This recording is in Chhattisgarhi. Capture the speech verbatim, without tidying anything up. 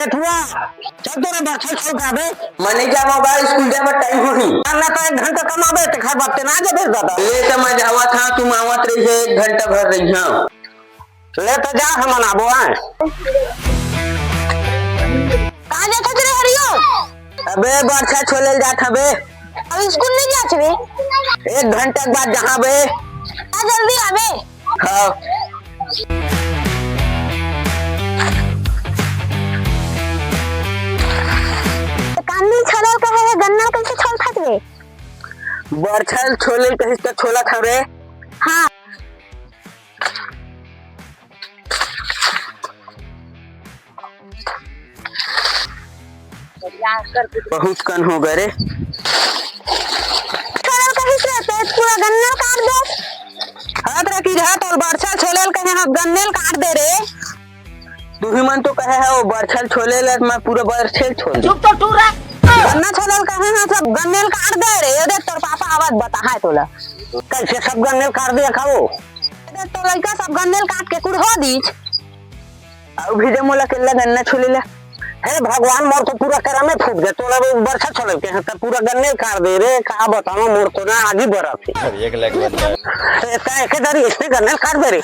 ए फुआ, चल तोरे बरछल छोल काटबे। मैं नहीं जावं बा, स्कूल जाए बर टाइम होही। ना, ना, तो एक घंटा कमाबे, तेखर बाद ते ना जाबे दादा। ले त मैं जावत हंव, तुम आवत रहिहे, एक घंटा भर रहिहंव। ले त जा, हमन आबो आए। कहाँ जात हस रे हरियो? अबे बरछा छोले ल जात हंव बे। अब स्कूल नहीं जात बे? एक घंटा के बाद जाहूं बे। आ जल्दी आबे। हाँ। कांदी छोले ल कहे हे, गन्ना कइसे छोलथस बे? बरछा ल छोले ल कहिस त छोलत हंव रे। हाँ। बहुत कन हो गे रे। छोले ल कहिस रे, ते पूरा गन्ना ल काट दे। हाथ रखी रहा, तोर बरछा ल छोले ल कहे हंव, गन्ने ल काट दे रे। तुही मन तो कहे हव, बरछा ल छोले ल, मैं पूरा बरछा ल छोल देंव। चुप तो टूरा। गन्ना छोले ल कहे हंव, सब गन्ने ल काट दे रे। ये देख, तोर पापा आवत, बताहूं तोला। कइसे सब गन्ने ल काट दे हव? ये देख, तोर लइका सब गन्ने ल काट के कुढ़ो दीस। अउ भेजे मोला अकेल्ला गन्ना छोले ल। हे भगवान, मोर तो पूरा करमे फूट गे। तोला वो बरछा छोले ल कहे हंव, त पूरा गन्ने ल काट दे रे। का बतावं, मोर तो ना आगी बरत हे। एक लाख बन जाए। ए, त एके दरी अइसने गन्ने ल काट दे रे।